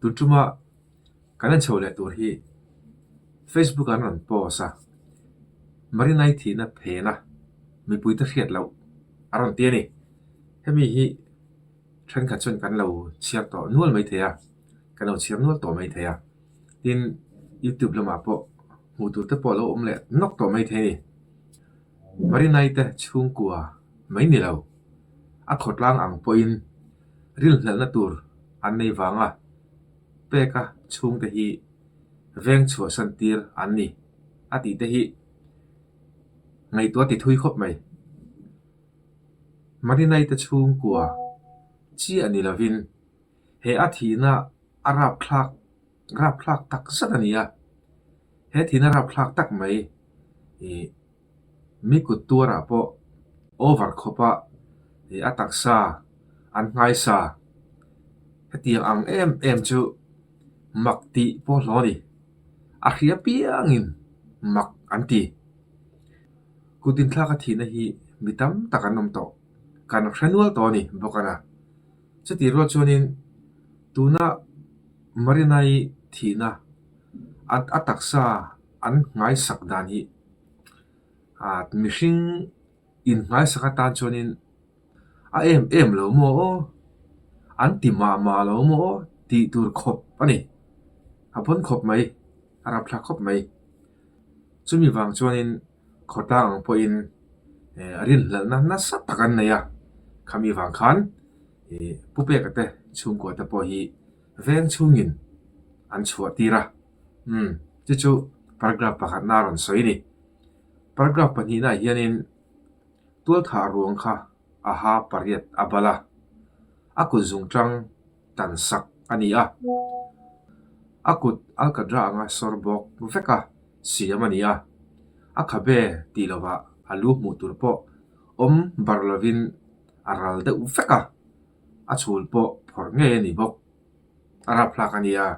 Tun tuma kan en chho leh tur hi Facebook ah an rawn post a, Marinai thihna phena mipuite hriat loh a rawn ti a ni. Hemi hi thenkhat chuan kan lo chhiar tawh nual mai thei a, kan lo chhiar nual tawh mai thei a. Tin, YouTube lamah pawh hmuh tur te pawh a lo awm leh nawk tawh mai thei a ni. Marinai te chhungkua mai ni lo, a khawtlang ang pawhin rilhnelhna tur an nei vang a, peka chhungte hi veng chhuahsan tir an ni a tih te hi ngaihtuah ti thui khawp mai. Marinai te chhungkua chiah ni lovin he a thihna a rapthlak rapthlak tak zet a ni a, he thihna rapthlak tak mai ih mi kut tuarah pawh over khawpa ih a taksa an nghaisa hetiang ang em em chu mak tih pawh hlawh a ni, a hria piangin mak an ti. Kut inthlak a thihna hi mi tam tak an awm tawh, kan hre nual tawh a ni bawk a na. Chutih rual chuanin tuna Marina-i thihna a taksa an nghaisak dan hi ah mihring inngaisak atan chuanin a em em lo maw aw, an ti mah mah lo maw aw tih tur khawp a ni. A pawn khawp mai, a rapthlak khawp mai. Chumi vang chuanin khawtlang ang pawhin eh rinhlelhna nasa tak an nei a, khami vang khan ih Pu Peka te chhungkua te pawh hi veng chhungin an chhuah tir a, umm chu chu paragraph pakhatna a rawn sawi a ni. Paragraph pahnihnaah hianin tualthah ruang kha a ha pariat a bal a, a kut zungtang tan sak a ni a, a kut alkadra anga sawr bawk vek a siam a ni a, a khabe tih lovah a lu hmuh tur pawh awm bar lovin a ral deuh vek a, a chhul pawh phawrh ngei a ni bawk, a rapthlak a ni a.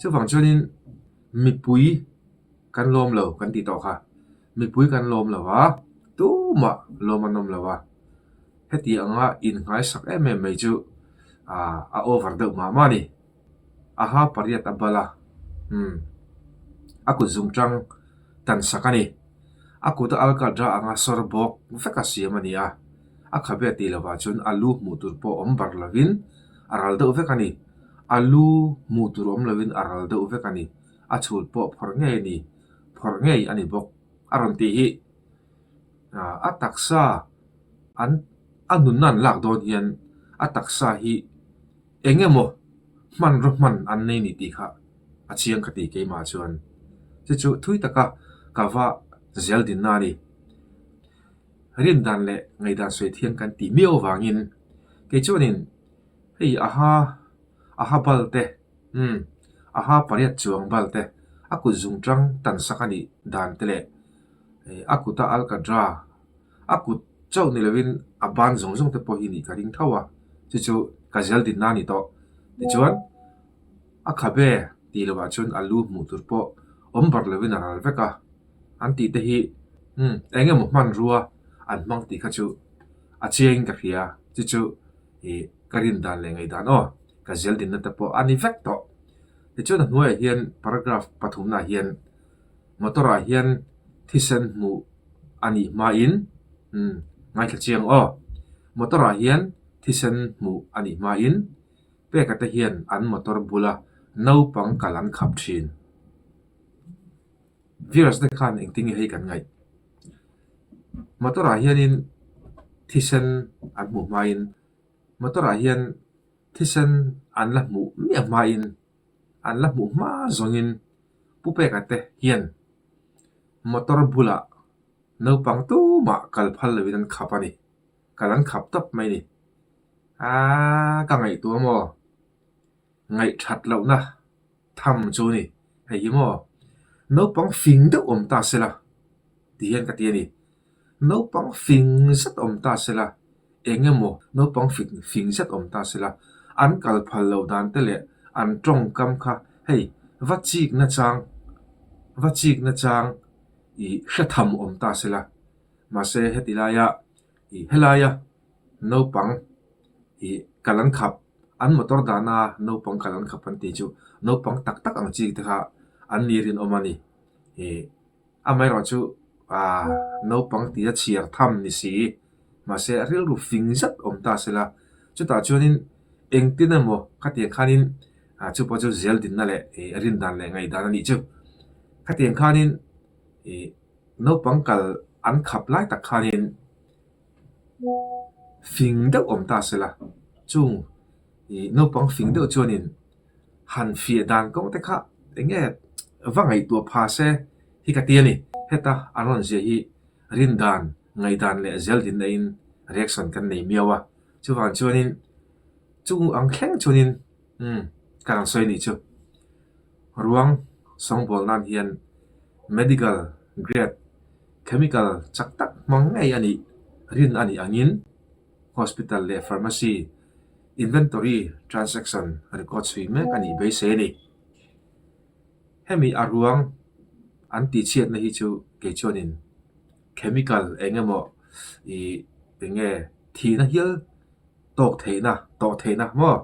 Chuvang chuanin mipui kan lawm lo kan tih tawh kha, mipui kan lawm lo a, tumah lawm an awm lo a, heti anga inngaisak em em mai chu ah a over deuh mah mah a ni. A ha pariat a bal a, umm a kut zungtang tan sak a ni. A kut a alkadra anga sawr bawk vek a siam a ni a, a khabe tih lovah chuan a lu hmuh tur pawh awm bar lovin a ral deuh vek a ni. A lu hmuh tur awm lovin a ral deuh vek a ni. A chhul pawh phawrh ngei a ni, phawrh ngei a ni bawk a rawn tih hi a taksa an a nunna an lak dawn hian a taksa hi eng emaw hmanraw hman an nei ni tih kha a chiang ka ti keimah chuan chu chu thui taka ka va zel dinna a ni. Rindan leh ngaihdan sawi thiam kan tih miau avangin kei chuanin hei a ha a ha bal te umm a ha pariat chuang bal te a kut zungtang tan sak a nih dan te leh a kuta alkadra A kut chauh ni lovin a ban zawng zawng te pawh hi nih ka ring tho a, chu chu ka zel dinna a ni tawh. Tichuan, a khabe tih lovah chuan a lu hmuh tur pawh awm bar lovin a ral vek a, an tih te hi umm eng emaw hmanrua an hmang tih kha chu a chiangin ka hria, chu chu ih ka rin dan leh ngaihdan aw ka zel dinna te pawh a ni vek tawh. Tichuan a hnuaiah hian paragraph pathumnaah hian Motor ah hian thisen hmuh a nih hmain umm ngaithla chiang aw. Motor ah hian thisen hmuh a nih hmain peka te hian an motor bula naupang kal an khap thin. Viewers te khan engtin nge hei kan ngaih. Motor ah hianin thisen an hmuh hmain motor ah hian thisen an la hmuh miah hmain an la hmuh hma zawngin Pu Peka te hian motor bulah naupang tumah kal phal loin an khap a ni. Kal an khap tawp mai a ni. Aaa ka ngaihtuah maw? Ngaihthat lohna tham chu a ni. Hei hi maw? Naupang fing deuh awm ta sela ti hian ka ti a ni. Naupang fing zet awm ta sela Eng emaw naupang fing fing zet awm ta sela, an kal phal loh dan te leh an tawngkam kha hei va chik na chang va chik na chang ih hre tham awm ta sela. Mahse heti laia ih helaia naupang ih kal an khap. An motor dahna naupang kal an khap an tih chu naupang tak tak ang chi te kha an ni rinawm a ni. Ih amaherawh chu ah naupang tia chhiar tham ni si mahse a rilru fing zet awm ta se la chutah chuanin engtin emaw khatiang khanin ah chu pawh chu zel dinna leh ih rindan leh ngaihdan a nih chu. Khatiang khanin ih naupang kal an khap lai tak khanin fing deuh awm ta se la chung ih naupang fing deuh chuanin han fiah dan kawng te kha eng nge va ngaihtuah pha se hi ka ti a ni. Heta an rawn ziah hi rindan ngaihdan leh zel dinna in reaction kan nei miau a chuvang chuanin chung ang thleng chuanin umm ka rawn sawi nih chu ruang sawngbawl nan hian medical grade chemical chak tak hmang ngei a nih rin a nih angin hospital leh pharmacy inventory transaction record chhui mek a nih beisei a ni. Hemi a ruang an tihchhiatna hi chu kei chuanin chemical eng emaw ih eng nge thihna hial tawk theihna tawh theihna maw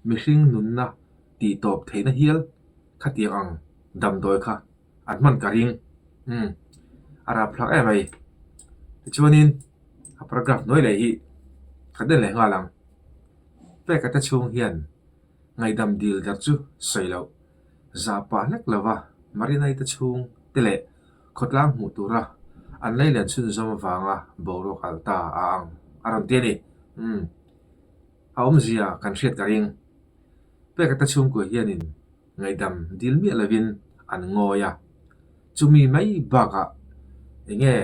mihring nunna tih tawp theihna hial khatiang ang damdawi kha an hman ka ring umm a rapthlak em mai. Tichuanin a paragraph hnuai leh hi ka den leh nghal ang. Peka te chhung hian ngaihdam dil der chu sawi loh. Zah pah hlek lova Marinai te chhung te leh khawtlang hmuh tura an lei len chhunzawm avanga boruak al ta a ang a rawn ti a ni. Umm. A awmzia kan hriat ka ring. Peka te chhungkua hianin ngaihdam dil miah lovin an ngawi a. Chumi mai bakah eng nge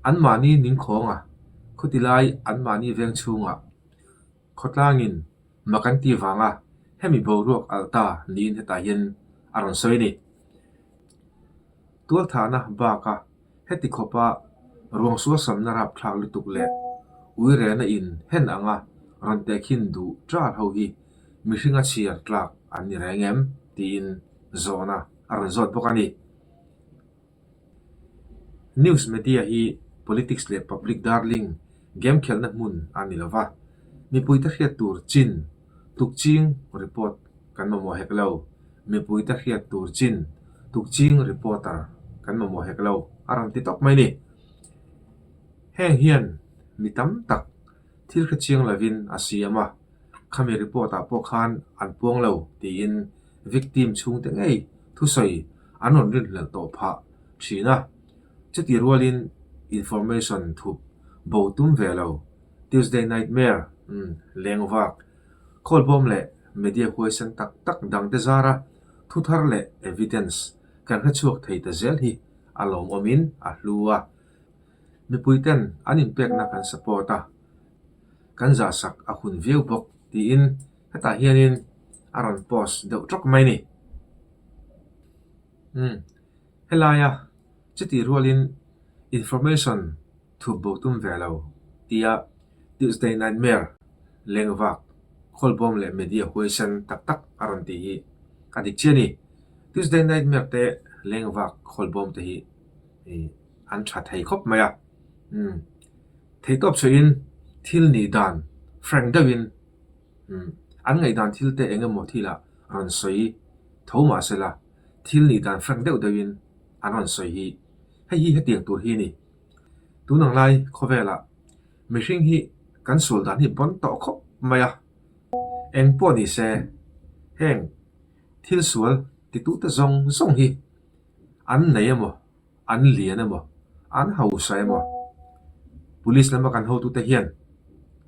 anmahni ningkhawnga khutilai anmahni veng chhungah khawtlangin Mak an tih vanga hemi boruak alh ta niin hetah hian a rawn sawi a ni. Tualthahna baka heti khawpa ruang sualsamna rapthlak lutuk leh uirena in hen anga rawn tehkhin duh ṭar ho hi mihringa chhiar tlak an ni reng em? tiin zawhna a rawn zawt bawk a ni. News media hi politics leh public darling game khelhna hmun a ni lo va, mipuite hriat tur chin tukching report kan mamawh hek lo, mipuite hriat tur chin tukching reporter kan mamawh hek lo a rawn ti tawp mai ni. Heng hian mi tam tak thil hrechiang lovin a siam a, khami report ah pawh khan an puang lo tiin victim chhungte ngei thusawi an rawn rinhlelh tawh phah thin a, chuti rualin information thup bo tum ve lo Tuesday Nightmare lengvak khawlbawm leh media huaisen tak tak dangte zara thu thar leh evidence kan hrechhuak thei ta zel hi a lawmawmin a hlu a, mipuiten an inpekna kan support a, kan zahsak a hun viau bawk tiin hetah hianin a rawn post deuh tawk mai a ni. Umm helaia chutih rualin information thup bo tum ve lo tia Tuesday Nightmare lengvak khawlbawm leh media huaisen tak tak a rawn tih hi a dik chiah a ni. Tuesday Nightmare te lengvak khawlbawm te hi an tha thei khawp mai a. Umm theihtawp chhuahin thil nih dan frank deuhin Umm, an ngaihdan thil te eng emaw thilah rawn sawi tho mah se la, thil nih dan frank deuh deuhin an rawn sawi hi. Hei hi hetiang tur hi a ni. Tun ang lai khawvelah mihring hi kan sual dan hi bawn tawh khawp mai a. Eng pawh ni se, heng thil sual titute zawng zawng hi an nei emaw An lian emaw, an hausa emaw? Police lama kan hotute hian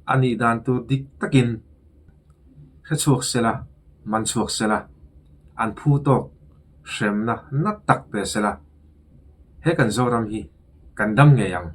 a nih dan tur dik takin hre chhuak se la, man chhuak se la, an phu tawk hremna nat tak pe se la, he kan Zoram hi kan dam ngei ang.